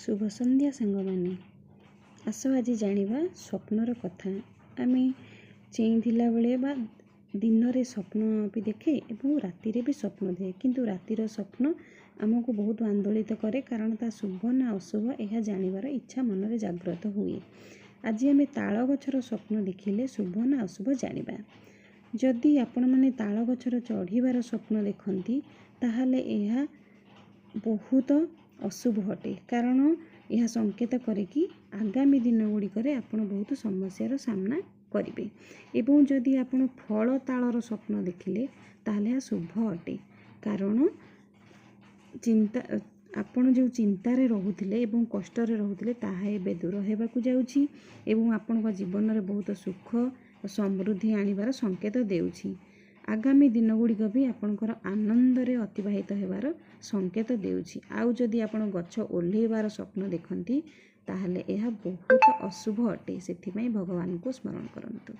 ଶୁଭ ସନ୍ଧ୍ୟା ସାଙ୍ଗମାନେ। ଆସ ଆଜି ଜାଣିବା ସ୍ୱପ୍ନର କଥା। ଆମେ ଚେଇଁଥିଲା ବେଳେ ବା ଦିନରେ ସ୍ୱପ୍ନ ବି ଦେଖେ ଏବଂ ରାତିରେ ବି ସ୍ୱପ୍ନ ଦେଖେ, କିନ୍ତୁ ରାତିର ସ୍ୱପ୍ନ ଆମକୁ ବହୁତ ଆନ୍ଦୋଳିତ କରେ, କାରଣ ତା ଶୁଭ ନା ଅଶୁଭ ଏହା ଜାଣିବାର ଇଚ୍ଛା ମନରେ ଜାଗ୍ରତ ହୁଏ। ଆଜି ଆମେ ତାଳ ଗଛର ସ୍ୱପ୍ନ ଦେଖିଲେ ଶୁଭ ନା ଅଶୁଭ ଜାଣିବା। ଯଦି ଆପଣମାନେ ତାଳ ଗଛର ଚଢ଼ିବାର ସ୍ୱପ୍ନ ଦେଖନ୍ତି, ତାହେଲେ ଏହା ବହୁତ ଅଶୁଭ ଅଟେ, କାରଣ ଏହା ସଂକେତ କରେ କି ଆଗାମୀ ଦିନ ଗୁଡ଼ିକରେ ଆପଣ ବହୁତ ସମସ୍ୟାର ସାମ୍ନା କରିବେ। ଏବଂ ଯଦି ଆପଣ ଫଳ ତାଳର ସ୍ୱପ୍ନ ଦେଖିଲେ, ତାହେଲେ ଏହା ଶୁଭ ଅଟେ, କାରଣ ଚିନ୍ତା ଆପଣ ଯେଉଁ ଚିନ୍ତାରେ ରହୁଥିଲେ ଏବଂ କଷ୍ଟରେ ରହୁଥିଲେ, ତାହା ଏବେ ଦୂର ହେବାକୁ ଯାଉଛି ଏବଂ ଆପଣଙ୍କ ଜୀବନରେ ବହୁତ ସୁଖ ଓ ସମୃଦ୍ଧି ଆଣିବାର ସଂକେତ ଦେଉଛି। ଆଗାମୀ ଦିନ ଗୁଡ଼ିକ ବି ଆପଣଙ୍କର ଆନନ୍ଦରେ ଅତିବାହିତ ହେବାର ସଂକେତ ଦେଉଛି। ଆଉ ଯଦି ଆପଣ ଗଛ ଓହ୍ଲେଇବାର ସ୍ୱପ୍ନ ଦେଖନ୍ତି, ତାହେଲେ ଏହା ବହୁତ ଅଶୁଭ ଅଟେ। ସେଥିପାଇଁ ଭଗବାନଙ୍କୁ ସ୍ମରଣ କରନ୍ତୁ।